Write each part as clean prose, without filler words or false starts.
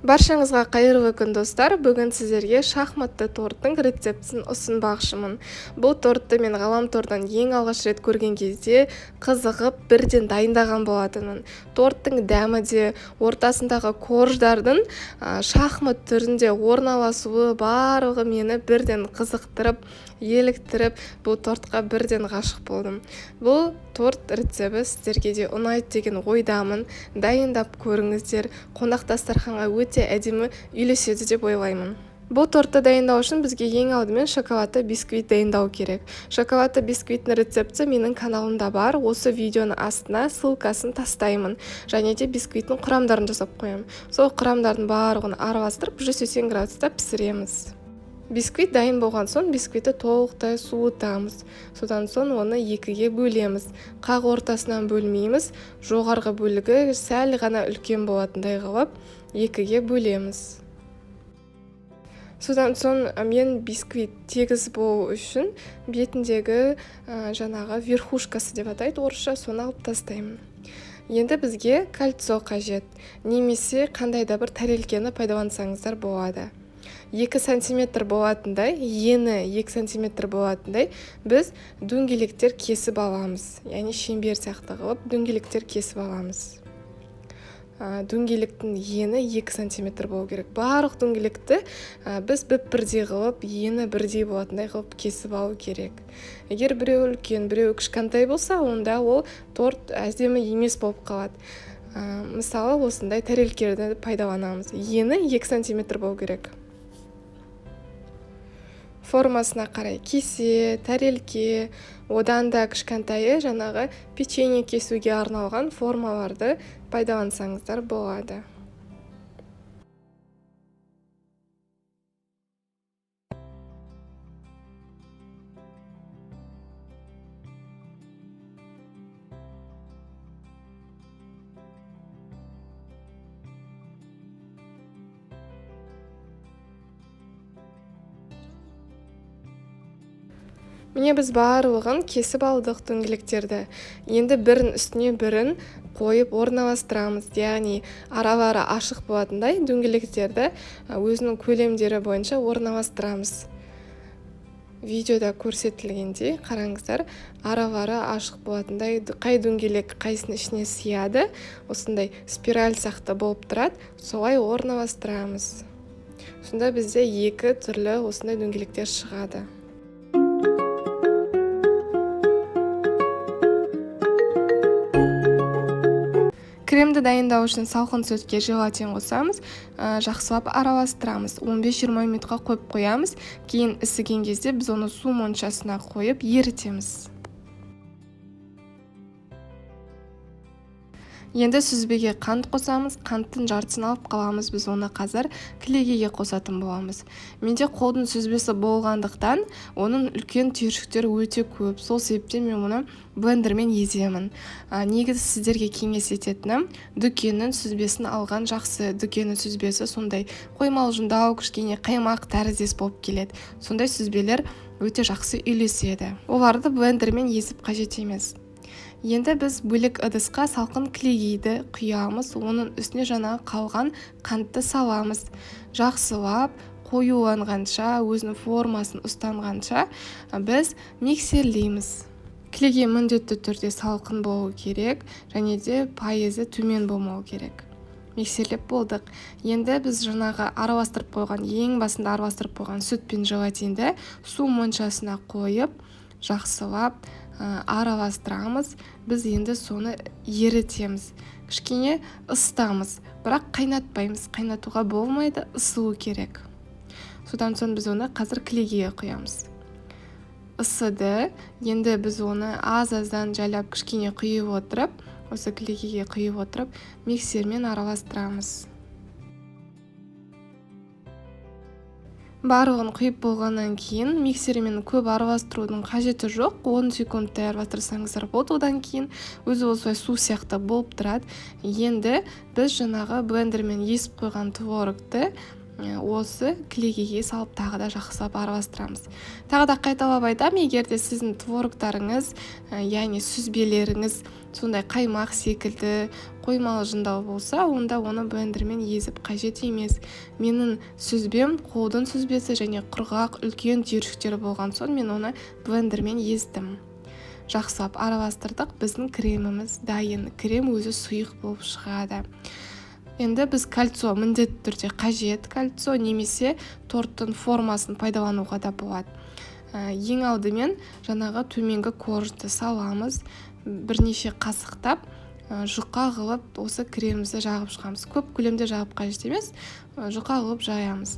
Баршаңызға қайырлы күн, достар! Бүгін сіздерге шахматты торттың рецептісін ұсынбақшымын. Бұл тортты мен ғаламтордан ең алғаш рет көрген кезде қызығып, бірден дайындаған болатынмын. Торттың дәмі де, ортасындағы корждардың шахмат түрінде орналасуы, барлығы мені бірден қызықтырып, еліктіріп, бұл тортқа бірден ғашық болдым. Бұл торт рецепті сіздерге де ұнайды деген ойдамын. Дайындап көріңіздер, қонақ дастарханға өте әдемі үйлеседі деп ойлаймын. Бұл тортты дайындау үшін бізге ең алдымен шоколадты бисквит дайындау керек. Шоколадты бисквиттің рецепті менің каналымда бар. Осы видеоның астына ссылкасын тастаймын. Және де бисквиттің құрамдарын жасап қоямын. Сол құрамдардың барлығын араластырып, 180 градуста пісіреміз. Бисквит дайын болған соң, бисквитті толықтай суытамыз. Содан соң оны екіге бөлеміз. Қақ ортасынан бөлмейміз, жоғарғы бөлігі сәл ғана үлкен болатындай қылып екіге бөлеміз. Содан соң мен бисквит тегіс болу үшін бетіндегі жаңағы верхушкасы деп атайды орысша, соны алып тастаймын. Енді бізге кольцо қажет немесе қандай да бір тәрелкені пайдалансаңыздар болады. 2 сантиметр болатындай, ені 2 сантиметр болатындай біз дөңгелектер кесіп аламыз. Яғни шеңбер сияқты қылып дөңгелектер кесіп аламыз. Дөңгелектің ені 2 сантиметр болу керек. Барлық дөңгелекті біз бір-бірдей қылып, ені бірдей болатындай қылып кесіп алу керек. Егер біреуі үлкен, біреуі кішкентай болса, онда ол торт әдемі емес болып қалады. Мысалы, осындай тәрелкелерді пайдаланамыз. Ені 2 сантиметр болу керек. Формасына қарай кесе, тәрелке, одан да кішкентайы жаңағы печенье кесуге арналған формаларды пайдалансаңыздар болады. Міне, біз барлығын кесіп алдық дөңгелектерді. Енді бірін үстіне бірін қойып орналастырамыз. Яғни аралары ашық болатындай дөңгелектерді өзінің көлемдері бойынша орналастырамыз. Видеода көрсетілгендей, қараңыздар, аралары ашық болатындай, қай дөңгелек қайсының ішіне сыяды, осындай спираль сияқты болып тұрады, солай орналастырамыз. Сонда бізде екі түрлі осындай дөңгелектер шығады. Кремді дайындау үшін салқын сүтке желатин қосамыз, жақсылап араластырамыз. 15-20 минутқа қойып қоямыз. Кейін ісіген кезде біз оны су моншасына қойып ерітеміз. Енді сүзбеге қант қосамыз. Қанттың жартысын алып қаламыз. Біз оны қазір кілегейге қосатын боламыз. Менде қолдың сүзбесі болғандықтан оның үлкен түйіршіктері өте көп. Сол себептен мен оны блендермен еземін. Негізі сіздерге кеңес ететінім, дүкеннің сүзбесін алған жақсы. Дүкеннің сүзбесі сондай қоймалжыңдау, кішкене қаймақ тәріздес болып келеді. Сондай сүзбелер өте жақсы үйлеседі. Оларды блендермен езіп қажет емес. Енді біз бөлек ыдысқа салқын кілегейді құямыз, оның үстіне жаңағы қалған қантты саламыз. Жақсылап қоюланғанша, өзінің формасын ұстанғанша біз миксерлейміз. Кілегей міндетті түрде салқын болу керек және де пайызы төмен болмау керек. Миксерлеп болдық. Енді біз жаңағы араластырып қойған, ең басында араластырып қойған сүт пен желатинді су моншасына қойып, жақсылап араластырамыз. Біз енді соны ерітеміз. Кішкене ысытамыз, бірақ қайнатпаймыз. Қайнатуға болмайды, ысуы керек. Содан соң біз оны қазір кілегейге құямыз. Ысыды. Енді біз оны аз-аздан жайлап кішкене құйып отырып, осы кілегейге құйып отырып, миксермен араластырамыз. Барлығын құйып болғаннан кейін миксермен көп араластырудың қажеті жоқ. 10 секундтай араластырсаңыздар болды. Одан кейін өзі осылай су сияқты болып тұрады. Енді біз жаңағы блендермен есіп қойған творогты Осы кілегейге салып, тағы да жақсылап араластырамыз. Тағы да қайталап айтамын, егер де сіздің творогтарыңыз, яғни сүзбелеріңіз сондай қаймақ секілді қоймалжыңдау болса, онда оны блендермен езіп қажет емес. Менің сүзбем қолдың сүзбесі және құрғақ үлкен түйіршіктері болған соң, мен оны блендермен ездім. Жақсылап араластырдық, біздің креміміз дайын. Крем өзі сұйық болып шығады. Енді біз кольцо міндетті түрде қажет, кольцо немесе торттың формасын пайдалануға да болады. Ең алдымен жаңағы төменгі коржды саламыз, бірнеше қасықтап, жұқа қылып осы кремімізді жағып шығамыз. Көп көлемде жағып қажет емес, жұқа қылып жаямыз.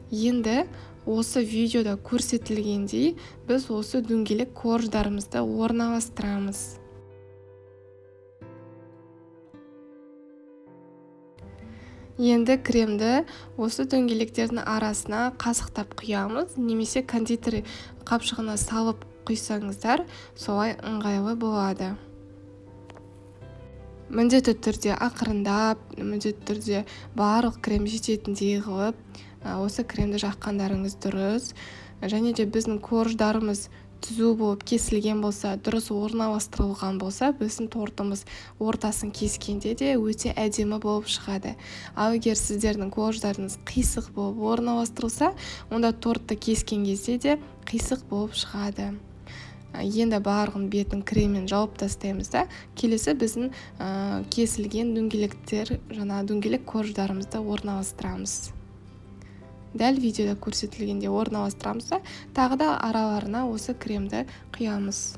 Енді осы видеода көрсетілгендей біз осы дөңгелек корждарымызды орналастырамыз. Енді кремді осы дөңгелектердің арасына қасықтап құямыз, немесе кондитер қапшығына салып құйсаңыздар, солай ыңғайлы болады. Міндетті түрде ақырындап, міндетті түрде барлық крем жететіндей қылып, осы кремді жаққандарыңыз дұрыс. Және де біздің корждарымыз түзу болып кесілген болса, дұрыс орналастырылған болса, біздің тортымыз ортасын кескенде де өте әдемі болып шығады. Ал егер сіздердің корждарыңыз қисық болып орналастырылса, онда тортты кескен кезде де қисық болып шығады. Енді барлығын бетін креммен жауып тастаймыз да, келесі біздің кесілген дөңгелектер, жаңа дөңгелек корждарымызды орналастырамыз. Дәл видеода көрсетілгенде орналастырамыз да, тағы да араларына осы кремді құямыз.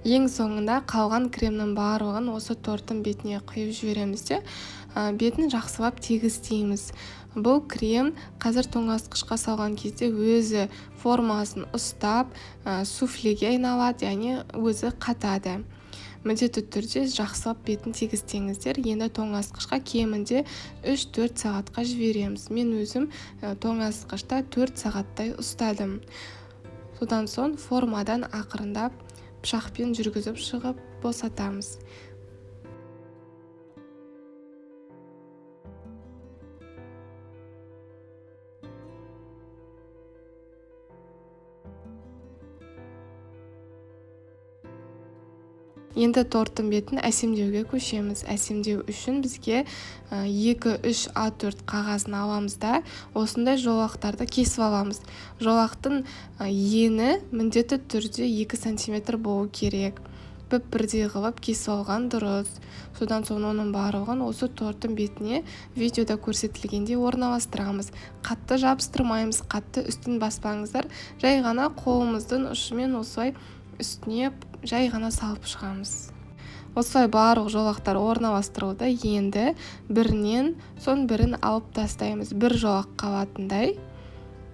Ең соңында қалған кремнің барлығын осы торттың бетіне құйып жібереміз де, бетін жақсылап тегістейміз. Бұл крем қазір тоңазытқышқа салған кезде өзі формасын ұстап, суфлеге айналады, яғни өзі қатады. Міндетті түрде жақсылап бетін тегістеңіздер. Енді тоңазытқышқа кемінде 3-4 сағатқа жібереміз. Мен өзім тоңазытқышта 4 сағаттай ұстадым. Содан соң формадан ақырындап пышақпен жүргізіп шығып босатамыз. Енді торттың бетін әсемдеуге көшеміз. Әсемдеу үшін бізге 2-3 А4 қағазын аламыз да, осындай жолақтарды кесіп аламыз. Жолақтың ені міндетті түрде 2 сантиметр болу керек. Бір-бірдей қылып кесіп алған дұрыс. Содан соң оның барлығын осы торттың бетіне видеода көрсетілгендей орналастырамыз. Қатты жабыстырмаймыз, қатты үстін баспаңыздар. Жай ғана қолымыздың ұшымен осылай үстіне жай ғана салып шығамыз. Осылай барлық жолақтар орналастырылды. Енді бірінен соң бірін алып тастаймыз. Бір жолақ қалатындай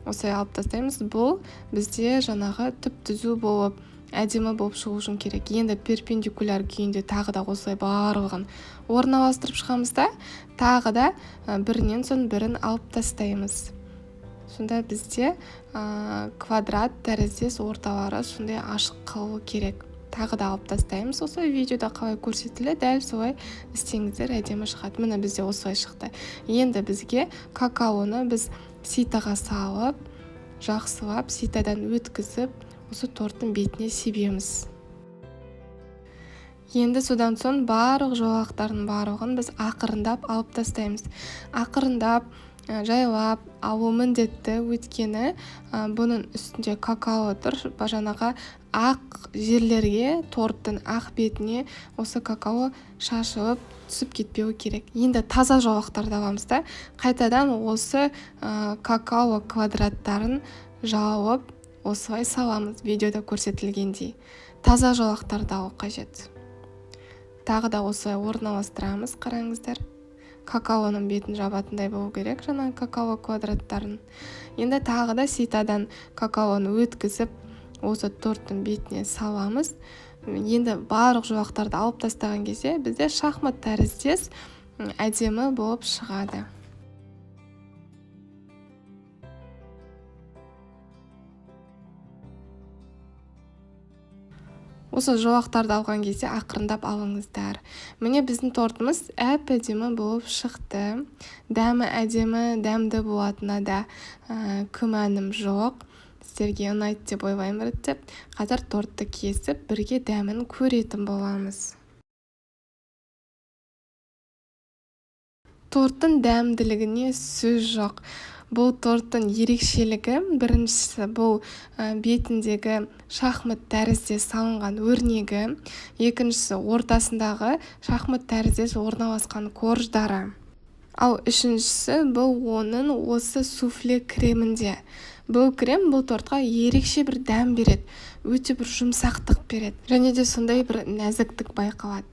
осылай алып тастаймыз. Бұл бізде жаңағы түп-түзу болып, әдемі болып шығу үшін керек. Енді перпендикуляр күйінде тағы да осылай барлығын орналастырып шығамыз да, тағы да бірінен соң бірін алып тастаймыз. Сонда бізде квадрат тәріздес орталары сондай ашық қалуы керек. Тағы да алып тастаймыз. Осылай видеода қалай көрсетілді, дәл солай істеңіздер, әдемі шығады. Міне бізде осылай шықты. Енді бізге какаоны біз ситаға салып, жақсылап ситадан өткізіп, осы торттың бетіне себеміз. Енді содан соң барлық жолақтардың барлығын біз ақырындап алып тастаймыз. Ақырындап, жайлап алу міндетті, өйткені бұның үстінде какао тұр. Жаңағы ақ жерлерге, торттың ақ бетіне осы какао шашылып түсіп кетпеуі керек. Енді таза жолақтарды аламыз да, қайтадан осы какао квадраттарын жауып осылай саламыз, видеода көрсетілгендей. Таза жолақтарды алу қажет. Тағы да осылай орналастырамыз, қараңыздар. Какаоның бетін жабатындай болу керек, жаңағы какао квадраттарын. Енді тағы да ситадан какаоны өткізіп, осы торттың бетіне саламыз. Енді барлық жолақтарды алып тастаған кезде бізде шахмат тәріздес әдемі болып шығады. Осы жолақтарды алған кезде ақырындап алыңыздар. Міне, біздің тортымыз әп-әдемі болып шықты. Дәмі әдемі, дәмді болатынына да күмәнім жоқ. Сіздерге ұнайды деп ойлаймын рецепт. Қазір тортты кесіп, бірге дәмін көретін боламыз. Торттың дәмділігіне сөз жоқ. Бұл торттың ерекшелігі, біріншісі бұл бетіндегі шахмат тәріздес салынған өрнегі, екіншісі ортасындағы шахмат тәріздес орналасқан корждары. Ал үшіншісі бұл оның осы суфле кремінде. Бұл крем бұл тортқа ерекше бір дәм береді, өте бір жұмсақтық береді және де сондай бір нәзіктік байқалады.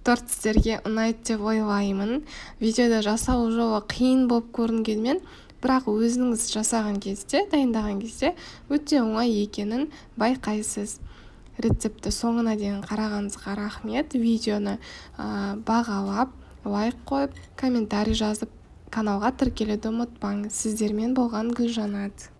Торт сіздерге ұнайды деп ойлаймын. Видеода жасау жолы қиын болып көрінгенмен, бірақ өзіңіз жасаған кезде, дайындаған кезде өте оңай екенін байқайсыз. Рецептті соңына дейін қарағаныңызға рахмет. Видеоны бағалап, лайк қойып, комментарий жазып, каналға тіркелуді ұмытпаңыз. Сіздермен болған Гүлжанат.